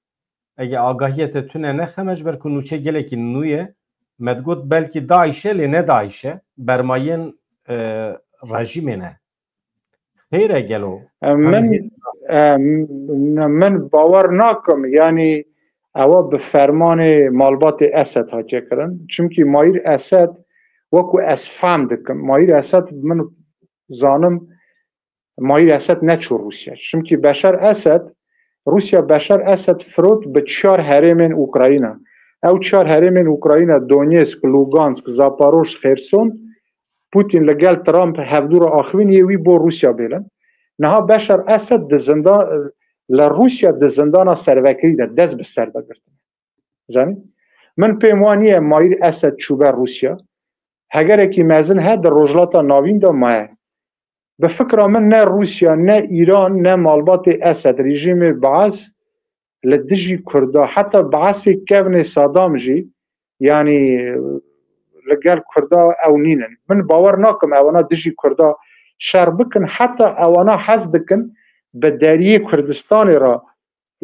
Ege agahiyê te tune nexe me, ji ber ku nûçe gelekî nû ye. Me digot belkî DAIŞ e, lê ne DAIŞ e. Bermayên, e, rejîmê ne. Xêr e gelo? E, min, e, min bawer nakim. Yanî Ewa bi fermanê malbatê Esed hatiye kirin. Çimkî Mayîr Esed, wekû ez fehm dikim, Mayîr Esed, min zanim, Mayîr Esed neçû Rûsya. Çimkî Beşar Esed, Rûsya Beşar Esed firot bi çar herêmên Ukrayna. Ew çar herêmên Ukrayna, Donetsk, Lugansk, Zaporoj, Xerson, Putin li gel Trump hevdû re axivîn yê wî bo Rûsya bêlin. Niha Beşar Esed di zinda-, li Rûsya di zindana servekirî de dest bi ser de girtine. Zanî? Min pê wan niye Mayîr Esed çûbe Rûsya. Hegerekî mezin he di Rojhilata Navîn de maye. Bi fikra min ne Rûsya, ne Îran, ne malbatê Esed, rejîmê Baas li dijî Kurda, heta Baasê kevnê Sadam jî, yanî li gel Kurda ew nînin. Min bawer nakim ewana dijî Kurda şer bikin, heta ewana hez dikin bi deriyê Kurdistanê re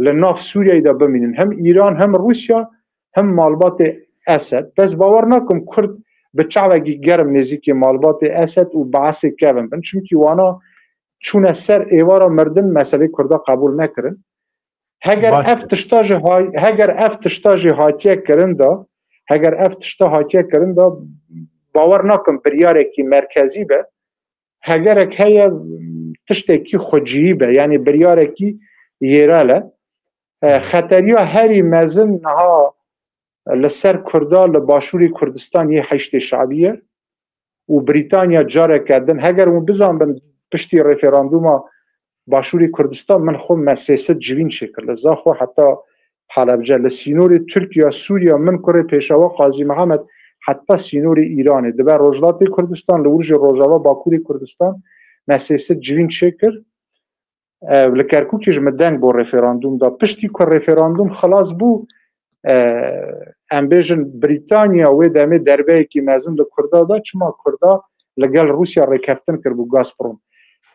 li nav Sûriyeyê de bimînin. Hem Îran, hem Rûsya, hem malbatê Esed. Bes bawer nakim Kurd bi çavekî germ nêzîkî malbatê Esed û Baasê kevin bin. Çimkî wana çûne ser êvara mirdin, meselê Kurda qebûl nekirin. Heger Baş- ev tişta jî hay-, heger ev tişta jî hatiye kirin de, heger ev tişta hatiye kirin de, bawer nakim biryarekî merkezî be. Hegerek heye tiştekî xweciyî be, yanî biryarekî yerel e. E, xeteriya herî mezin niha li ser Kurda li Başûrê Kurdistan yê Heşdê Şabî ye û Brîtanya careke din, heger hûn bizanbin piştî referandûma Başûrê Kurdistan, min xwe me sê sed civîn çêkir li Zaxo heta Helebce, li sînorê Tirkiye, Sûriye, min kurê Pêşewa Qazî Mihemed heta sînorê Îranê. Dibe Rojhilatê Kurdistan, li wir jî Rojava Bakurê Kurdistan, me sê sed civîn çêkir. E, li Kerkûkê ji min deng bo referandûm da. Piştî ku referandûm xilas bû, e, em bêjin Brîtanya wê demê derbeyekî mezin li Kurda da, çima Kurda li gel Rûsya rêkeftin kir bû Gazprom.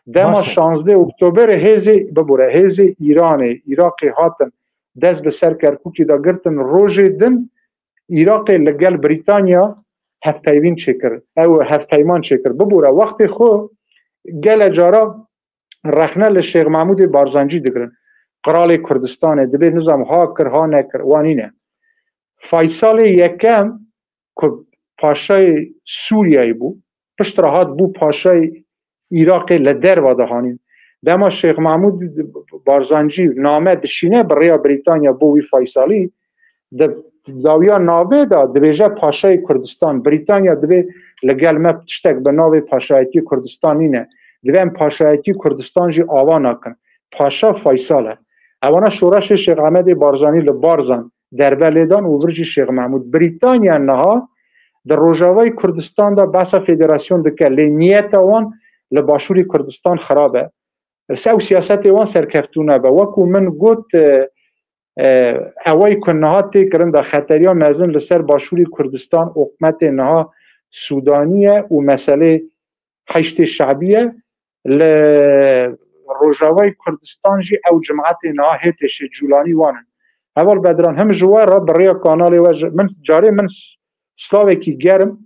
Dema Baş e. şazdeh Oktoberê hêzê, bibûre, hêzê Îranê, Iraqê hatin dest bi ser Kerkûkê de girtin, rojê din Iraqê li gel Brîtanya hevpeyvîn çêkir. Ew hevpeyman çêkir. Bibûre, wextê xwe gele cara rexne li Şêx Mehmûdê Barzancî digirin. Qiralê Kurdistanê dibê nizam ha kir, ha nekir, wa nîne. Faysalê yekem ku paşayê Sûriyeyê bû, pişt re hat bû paşayê Iraqê li derva de hanîn. Dema Şêx Mehmûd Barzancî name dişîne bi rêya Brîtanya bo wî Faysalî, di dawiya navê de dibêje paşayê Kurdistan, Brîtanya dibê li gel me tiştek bi navê paşayetî Kurdistan nîne. Divê em paşayetî Kurdistan jî ava nakin. Paşa Faysal e. Ewana şoreşê Şêx Ehmedê Barzanî li Barzan derbe lê dan û vir jî Şêx Mehmûd. Brîtanya niha di Rojavayê Kurdistan de behsa federasyon dike, lê niyeta wan li Başûrê Kurdistan xirab e. Ew siyasetê wan serkeftû nebe. Wekû min got, e, e, ewayî ku niha tê kirin de xeteriya mezin li ser Başûrê Kurdistan, oqmetê niha Sûdanî ye û meselê Heşdê Şabî ye. Li Rojavayê Kurdistan jî ew cimatê niha H T Ş Cûlanî wan in. Heval Bedran, him ji we re bi rêya kanalê we ji, min carê min s-, slavekî germ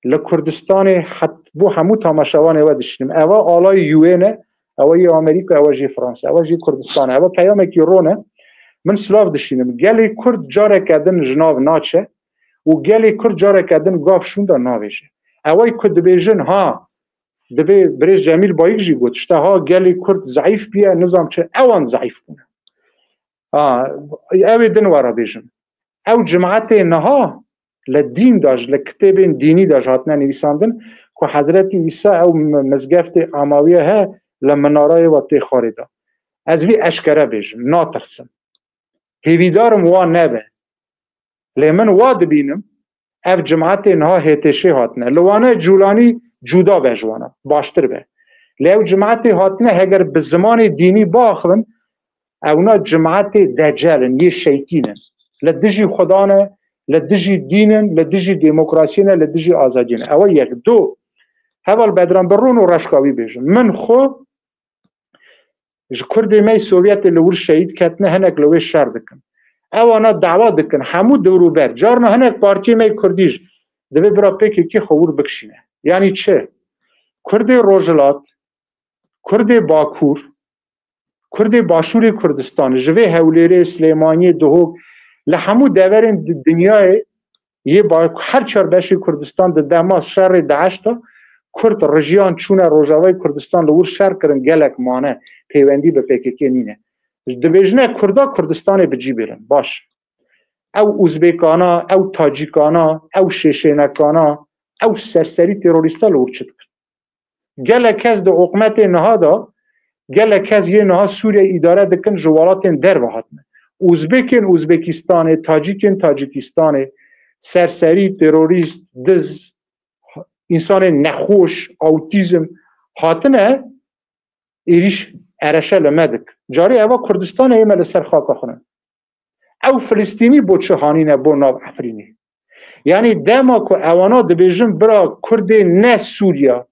li Kurdistanê het-, bo hemû tamaşevanê we dişînim. Eva alayê U N e, ewa yê Amerîka, ewa jê Fransa, ewa jê Kurdistan e. Ewa peyamekî ron e. Min silav dişînim. Gelê Kurd careke din ji nav naçe û gelê Kurd careke din gav şûnda navêje. Ewayî ku dibêjin, ha, dibê birêz Cemîl Bayik jî got, işte ha gelê Kurd zeîf bûye, nizam çi, ewan zeîf bûne. Ha, ew ê din we re bêjim. Ew cimatê niha li dîn de ji, li kitêbên dînî de ji hatine nivîsandin ku Hezretî Îsa ew mi-, mizgeftê Emawiye he li minarayê we tê xwarê de. Ez vî eşkere bêjim, natirsim. Hêvîdarim wa nebe. Lê min wa dibînim, ev cimatê niha H T Ş hatine. Li wana Cûlanî cuda be ji wana, baştir be. Lê ew cimatê hatine heger bi zimanê dînî biaxivin, ewna cimatê decel in, yê şeytîn in. Li dijî Xudan e, li dijî dîn in, li dijî demokrasiyê ne, li dijî azadiyê ne. Ew e yek. Du, Heval Bedran, bi rûn û reşka wî bêjim. Min xwe ji Kurdê me yê Sovyetê li wir şehîd ketine, hinek li wê şer dikin. Ewana dawa dikin, hemû dewrûber, carna hinek partiyê me yê Kurdî jî, divê bira P K K xwe wir bikişîne. Yanî çi? Kurdê Rojhilat, Kurdê Bakur, Kurdê Başûrê Kurdistan, ji vê Hewlêrê, Silêmaniyê, Duhok, Li hemû deverên di dinyayê yê ba-, her çar beşê Kurdistan di dema şerê DAIŞ de Kurd rijiyan çûne Rojavayê Kurdistan li wir şer kirin, gelek mane peywendî bi P K K nîne. Dibêjine Kurda Kurdistanê bi cî bêrin. Baş. Ew Uzbekana, ew Tacîkana, ew Şêşênekana, ew serserî terorîsta li wir çi dikin? Gelek kes di oqmetê niha de, gelek kes yê niha Sûriye îdare dikin, ji welatên derve hatine. Uzbekên Uzbekistanê, Tacîkên Tacîkistanê, serserî, terorîst, diz, însanên nexweş, awtîzm hatine êrîş, ereşe li me dik. Carê eva Kurdistanê yê me li ser xaka xwe ne. Ew Filistînî bo çi hanîne bo nav Efrînê? Yanî dema ku ewana dibêjin bira Kurdê ne Sûriya,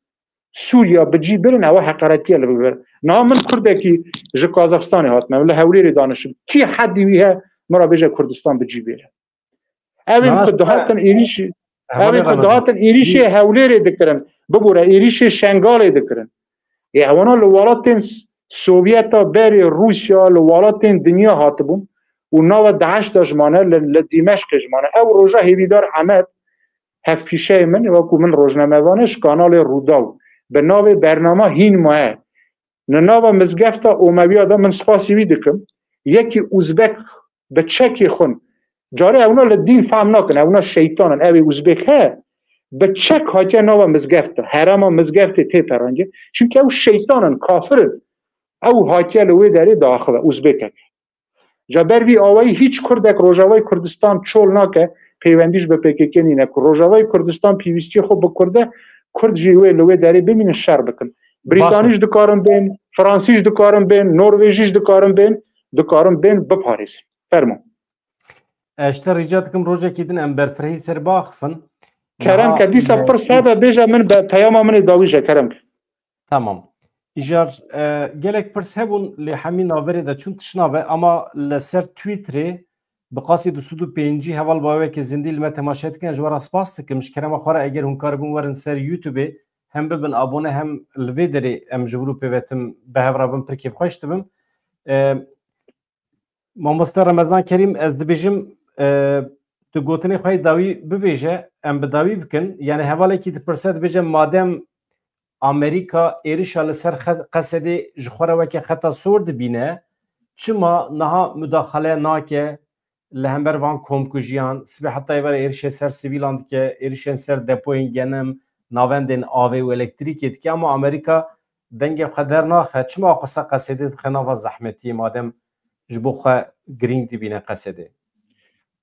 Sûriya bi cî birin, ewa heqaretiye li bibir. Niha min Kurdekî ji Kazaxstanê hatime, li Hewlêrê danişim. Kî hedî wî he min re bêje Kurdistan bi cî bêre? Ew ên Nana ku dihatin êrîşî, ew ên ku dihatin êrîşê Hewlêrê dikirin, bibûre êrîşê Şengalê dikirin. Ê ewana li welatên S-, Sovyeta berê Rûsya, li welatên dinya hatibûn û nava DAIŞ de ji mane, li, li Dîmeşqê ji mane. Ew roja Hêvîdar Emed, hevpîşeyê min, wekû min rojnamevan e, ji kanalê Rûdaw bi navê bernama Hîn Maye. Li nava mizgefta Omewiya de min spasî wî dikim. Yekî Uzbek bi çekê xwin. Carê ewna li dîn fehm nakin, ewna şeytan in, ew ê Uzbek he. Bi çek hatiye nava mizgeft de, herema mizgeftê tê perangê. Çimkî ew şeytan in, kafir in. Ew hatiye li wê derê diaxive, Uzbekek. Ca ber vî awayî hîç Kurdek Rojavayê Kurdistan çol nake, peywendî ji bi P K K nîne. Ku Rojavayê Kurdistan pêwîstiyê xwe bi Kurd e, Kurd jî wê li wê derê bimînin, şer bikin. Brîtanî jî dikarin bên, Fransî jî dikarin bên, Norvêjî jî dikarin bên, dikarin bên biparêzin. Fermo. Ez ji te rica dikim rojekî din em berfirehî ser biaxifin. Kerem ke, dîsa pirs hebe bêje min, be peyama min ê dawî je, kerem ke. Tamam. Îjar, e, gelek pirs hebûn, lê hemî navberê de çûn, tişt nabe, ama li ser Twitterê bi qasî du sed û pêncî heval bawekê zindî li me temaşe dikin, ji we re spas dikim. Ji kerema xwe re eger hûn karibûn werin ser YouTubeê, hem bibin abone hem li vê derê em ji vir û pêvetim bi hev re bin, pir kêfxweş dibim. E, Mamoste Remezan Kerîm, ez dibêjim, e, tu gotinê xwe yê dawî bibêje, em bi dawî bikin. Yani hevalekî dipirse, dibêje, madem Amerîka êrişa li ser xe-, Qesedê ji xwe re weke xeta sor dibîne, çima niha mudaxale nake li hember van komkujiyan? Sibê heta êvar êrişê ser sivîlan dike, êrişên ser depoyên genim, navendên avê û elektrîkê dike, ama Amerîka dengê xwe dernaxe. Çima xwe ser Qesedê dixe nava zehmetiyê, madem ji bo xwe girîng dibîne Qesedê?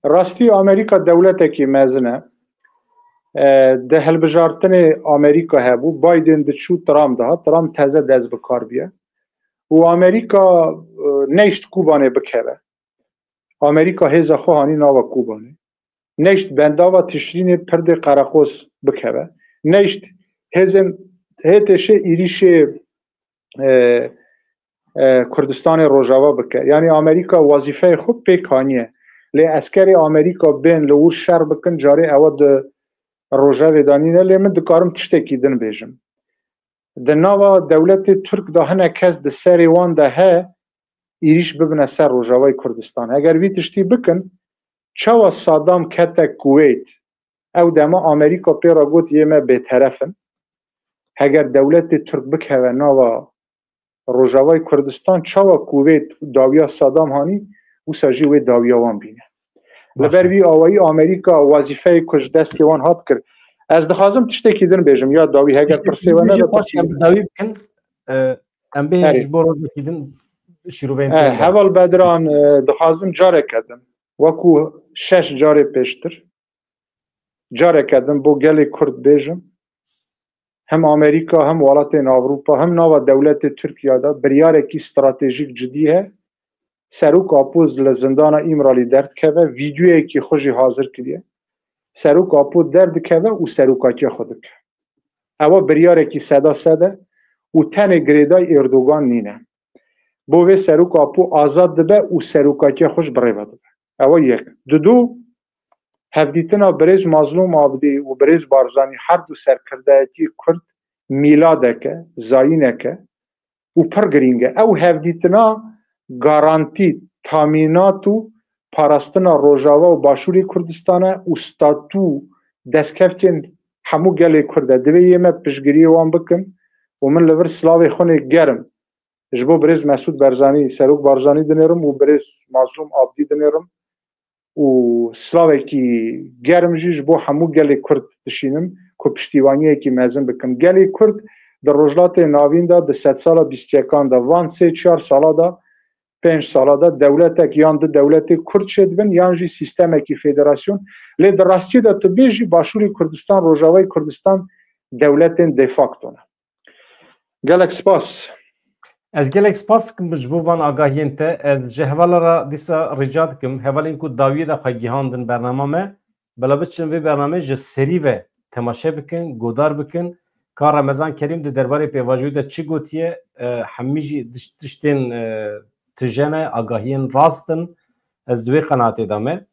Rastî Amerîka dewletekî mezin e. E, di hilbijartinê Amerîka hebû, Biden diçû, Trump dihat, Trump teze dest bi kar bûye. Û Amerîka, e, neyşt Kûbanê bikeve. Amerîka hêza xwe hanî nava Kûbanê. Neyşt bendava Tişrînê pirdê Qereqos bikeve. Neyşt hêzên H T Ş êrîşê, e, e, Kurdistanê Rojava bike. Yani Amerîka wezîfeyê xwe pêk haniye. Lê eskerê Amerîka bên li wir şer bikin, carê ewa di Rojavê de nîne. Lê min dikarim tiştekî din bêjim. Di nava dewletê Tirk de hinek kes di serê wan de he, êrîş bibine ser Rojavayê Kurdistan. Eger vî tiştî bikin, çawa Saddam kete Kuweyt? Ew dema Amerîka pê re got, yê me bêteref in. Heger dewletê Tirk bikeve nava Rojavayê Kurdistan, çawa Kuweyt dawiya Saddam hanî, wisa jî wê dawiya wan bîne. Li ber vî awayî Amerîka wezîfeyê ku ji destê wan hat kir. Ez dixwazim tiştekî din bêjim, ya dawî, heger pirsê we nebe, paşê em bi dawî bikin. E, em bê ji bo rojekî din şîroveyên, e, heval Bedran, e, dixwazim careke din, wekû şeş carê pêştir, careke din bo gelê Kurd bêjim, hem Amerîka, hem welatên Ewropa, hem nava dewletê Tirkiye de biryarekî stratejîk cidî he. Serok Apo li zindana Îmralî derdikeve, vîdyoyekî xwe jî hazir kiriye. Serok Apo derdikeve û serokatiya xwe dike. Ewa biryarekî seda sed e û tenê girêdayî Erdogan nîne. Bo vê Serok Apo azad dibe û serokatiya xwe ji birêve dibe. Ewa yek. Didu, hevdîtina birêz Mazlûm Abdî û birêz Barzanî, her du serkirdayetiyê Kurd mîladeke, zayîneke û pir girîng e. Ew hevdîtina garantî, tamînat û parastina Rojava û Başûrê Kurdistan e û statû û destkevtên hemû gelê Kurd e. Divê yê me piştgiriyê wan bikin û min li vir silavê xwe nê germ ji bo birêz Mesûd Barzanî, Serok Barzanî dinêrim û birêz Mazlûm Abdî dinêrim û silavekî germ jî ji bo hemû gelê Kurd dişînim ku piştîwaniyekî mezin bikin. Gelê Kurd di Rojhilatê Navîn de di sedsala bîst yekan de, van sê çar sala de, pênc sala de dewletek yan du dewletê Kurd çêdibin yan jî sîstemekî federasyon. Lê di rastiyê de tu bêjî Başûrê Kurdistan, Rojavayê Kurdistan dewletên de facto ne. Gelek spas. Ez gelek spas dikim ji bo van agahiyên te. Ez ji hevala re dîsa rica dikim, hevalên ku dawiyê de xwe gihandin bernama me, bila biçin vê bernameyê ji serî ve temaşe bikin, godar bikin. Ka Remezan Kerîm di derbarê pêvajoyê de çi gotiye, e, hemî jî diş-, tiştên, e, tije ne, agahiyên rast in. Ez di wê qenaatê de me.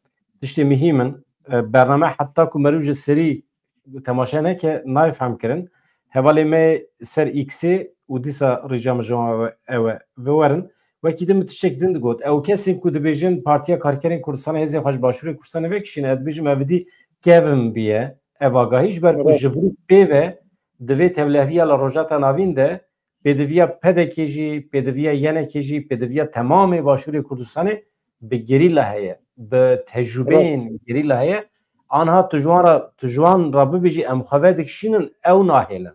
Tiştê mihîm in. E, bername heta ku meriv ji serî temaşe neke, nayê fehm kirin. Hevalê me ser X-ê û dîsa rica min ji wan ew e, ew e, biwerin. Wekî din min tiştek din digot. Ew kesên ku dibêjin Partiya Karkerên Kurdistanê hêzên xwe ji Başûrê Kurdistanê vekişîne, ez dibêjim ev dî kevin biye. Ev agahî ji ber ku Rast. ji vir û pê ve di vê tevlehiya li Rojhilata Navîn de pêdiviya P D K jî, pêdiviya Y N K jî, pêdiviya temamê Başûrê Kurdistanê bi gerîla heye, bi tecrûbeyên Rast. gerîla heye. Anha tu ji wan re, tu ji wan re bibêjî em xwe vedikişînin, ew nahêlin.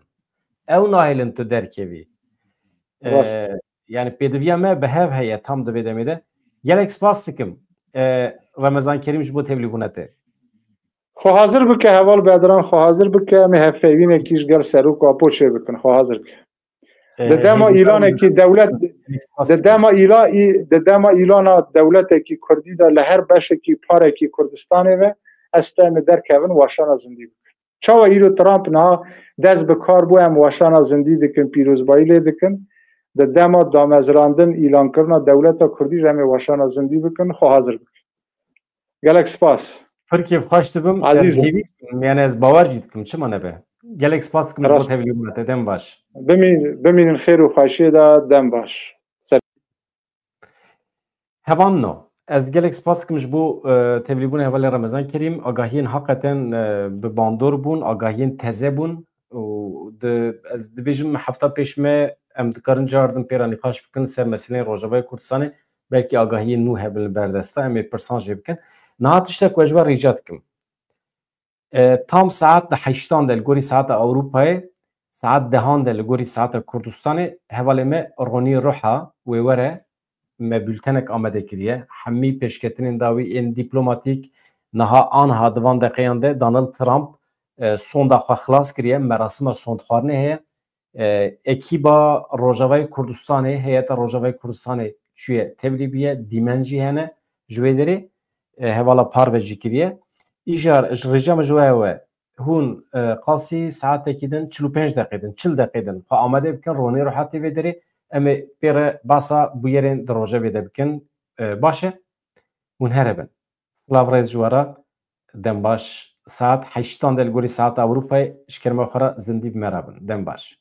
Ew nahêlin tu derkevî. Rast. Ee, yani pêdiviya me bi hev heye tam di vê demê de. Gelek spas dikim, ee, Remezan Kerîm ji bo tevlîbûna te. Xwe hazir bike heval Bedran, xwe hazir bike, em ê hevpeyvînekî ji gel Serok Apo çêbikin, xwe hazir bike. Ee, Di dema hêvî îlanekî dewlet, gelek spas di dikim. dema îla-, î-, di dema îlana dewletekî Kurdî de li her beşekî parekî Kurdistanê ve ez te em ê derkevin, weşana zindî bikin. Çawa îro Trump niha dest bi kar bû, em weşana zindî dikin, pîrozbayî lê dikin. Di dema damezrandin, îlankirina dewleta Kurdî re em ê weşana zindî bikin, xwe hazir bikin. Gelek spas. Pir kêfxweş dibim, ez Ezîzim. hêvî dikim, yani ez bawer jî dikim, çima nebe? Gelek spas dikim ji bo Rast. tevlîbûna te, dem baş. Bimîn-, bimînin xêr û xweşiyê de, dem baş. Hevalno, ez gelek spas dikim ji bo, e, tevlîbûna hevalê Remezan Kerîm. Agahiyên heqeten, e, bi bandor bûn, agahiyên teze bûn. Û di, ez dibêjim hefta pêş me em dikarin cardin pê re nîqaş bikin ser meseleyên Rojavayê Kurdistanê. Belkî agahiyên nû hebin li ber desta, em ê pirsan jê bikin. Niha tiştek ku ez ji we rîca dikim. E, tam saet di heştan de li gorî saeta Ewropayê, saet dehan de li gorî saeta Kurdistanê, hevalê me Ronî Ruha wê were, me bültenek amade kiriye. Hemî pêşketinên dawî ên dîplomatîk, niha anha di van deqeyan de Donald Trump, e, sonda xwe xilas kiriye, merasima sondxwarinê heye. E, ekîba Rojavayê Kurdistanê, heyeta Rojavayê Kurdistanê çûye tevlî bûye, dîmen jî hene ji wê derê, e, hevala parve jî kiriye. Îcar ji rêja min ji we ew e, hûn, e, qasî saetekî din, çil û pênc deqê din, çil deqê din, xwe amade bikin, Ronî Ruha tê vê derê, em ê pê re basa bûyerên di rojevê de bikin. E, baş e? Hûn here bin. Silav rêz ji we re, dem baş. Saet heştan de li gorî saeta Ewropayê ji kerema xwe re zindî bi me re bin. Dem baş.